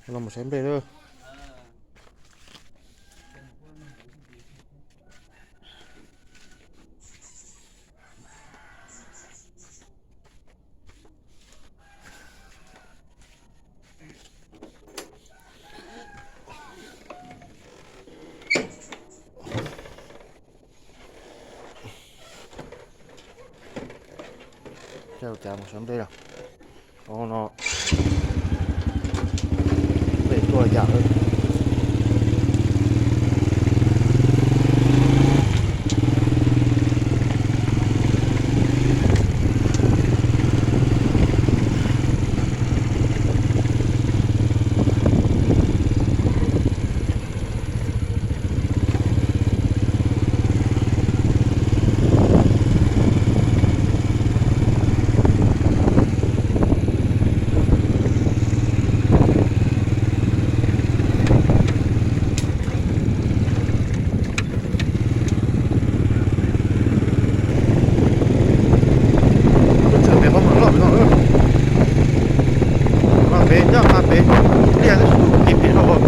Los mus saib nplej lawm. Cav mus saib nplej lawm. Au no, nplej tuaj yam lawm. Lub tshawm pem qhov muag loj pem no, pem nyob qhov pem liaj xwb, pem pem los.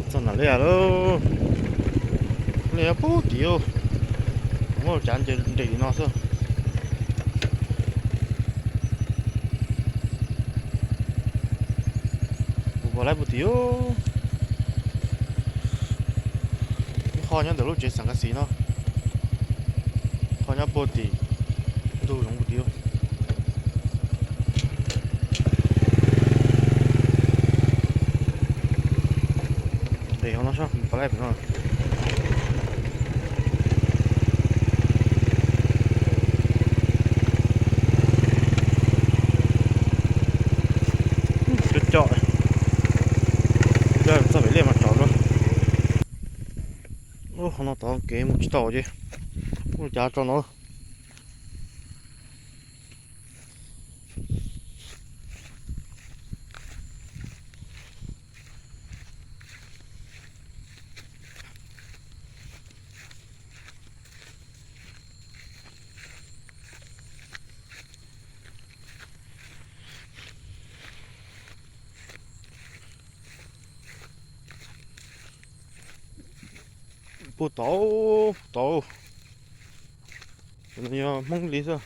Txog nram liaj lawm. Liaj puag tim, muab cav nres li no xwb. Mus pom laib puag tim. Ib qho nyob ntawm lub tsev xam kas xis no, qho nyob puag tim ntug zoov puag tim. Nqis hauv no seb pom laib pem no. Cov cov, txog pem liaj mas tsov dua. Ub, qhov no tod kev mus tsis tau ces ua cas tso no. Puag tod, tod, cov no yog Hmoob li xwb.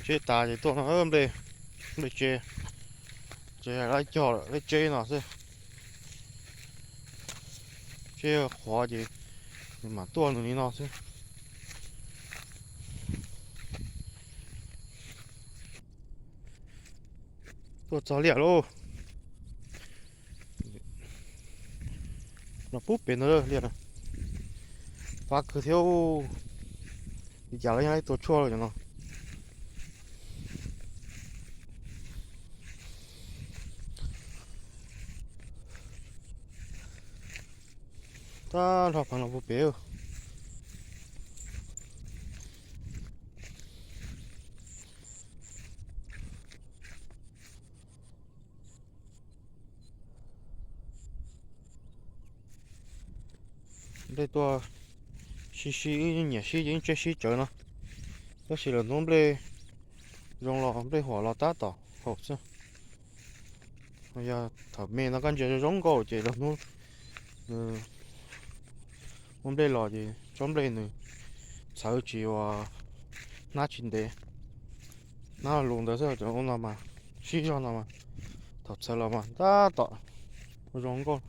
Tseb tas ces tuaj no, nplej, nplej tseb, ces lawv cog lawv tseb no xwb. Tseb qhuav ces nws mam tuaj nws li no xwb. Tuaj txog liaj lauj. No puag pem no liaj na. Fab kawg thiab. Li cas los yog ib tug tshuaj los cov no. Tab nrho pheev no puag pem. Nplej tuaj sib sib, nyiam sib ces tseb sib tsawv no. Tab sis lawm hnub nplej zoo los nplej huam los tab tom haum xwb. Yog thaum me no koj ntsia zoo nkauj ces lawm hnub nws muaj nplej los ces tsob nplej nws txhawv tsis ua, hnab tsis ntev, hnab lus ntawd xwb. Cov no mas sib zog no mas thaum txhawv los mas tab tom ua zoo nkauj.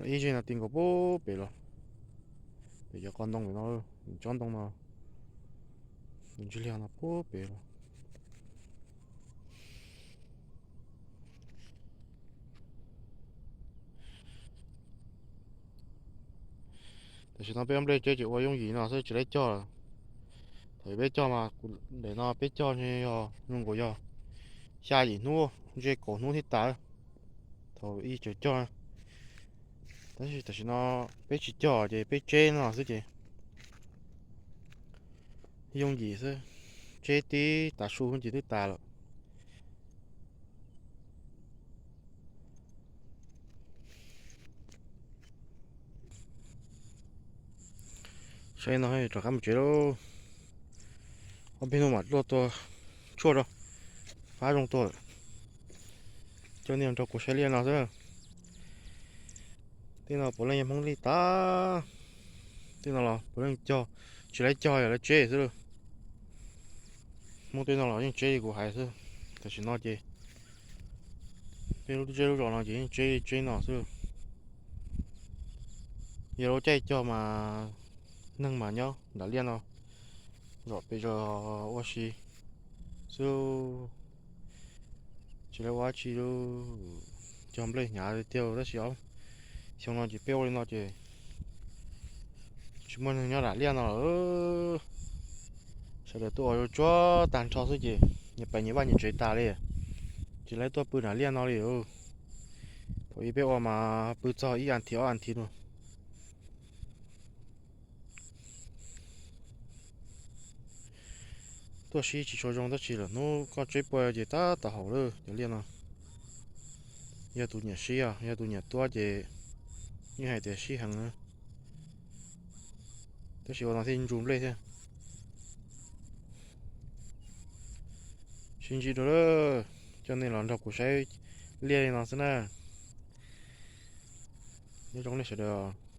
Ib zeg no ti nkaus puag pem los, pem cov qos ntoo pem no, tsob ntoo no, nws ntsis liag no puag pem los. Tam sim no peb ob nplej tseb ces ua yooj yim no xwb tsis laib cog. Thaum peb cog mas kuv ntawm no peb cog yog zoo nkaus yog xya yim hnub, ntse kaum hnub thiaj tas. Thaum ib tseem cog, tab sis tam sim no peb tsis cog ces peb tseb no xwb ces yooj yim xwb, tseb tib tav su ces twb tas lawm. Saib no rov qab mus tsev lauj. Ob peb hnub mam luaj tua tshuaj rau, fab zoo tuaj lawm. Coj nej los nrog kuv saib liaj no xwb. Tej no puav leej yog Hmoob liaj tag. Tej no los puav leej cog, tsis laib cog yog laib tseb xwb lauj. Hmoob tej no los yeej tseb li kuv hais xwb. Tam sim no ces peb lub zej lub zos no ces yeej tseb li tseb no xwb. Yog lub caij cog mas neeg mas nyob nram liaj no zom pes zos ua si xwb, tsis laib ua dab tsi li. Cog nplej hnyav tiag tab sis xyoo no ces peb ua li no ces tsis muaj neeg nyob nram liaj no lawm. Sawv daws tuaj ua tsuag tag nrho xwb ces nyias pais nyias vaj nyias tsev tas li, tsis laib tuaj pw nram liaj no li. Thaum ub peb ua mas pw txog ib as thiv ob as thiv no. Tuaj sib tsis tshua zoo tab sis lwm hnub koj tseb puas ces tab tom haum lawm cov liaj no. Yog tus nyiam sib os, yog tus nyiam tuab ces yeej hais tias sib heev na. Tab sis ua no thiaj ntsu nplej thiab. Sib ntsib dua lawm, coj nej los nrog kuv saib liaj li no xwb na. Nyob zoo nej sawv daws.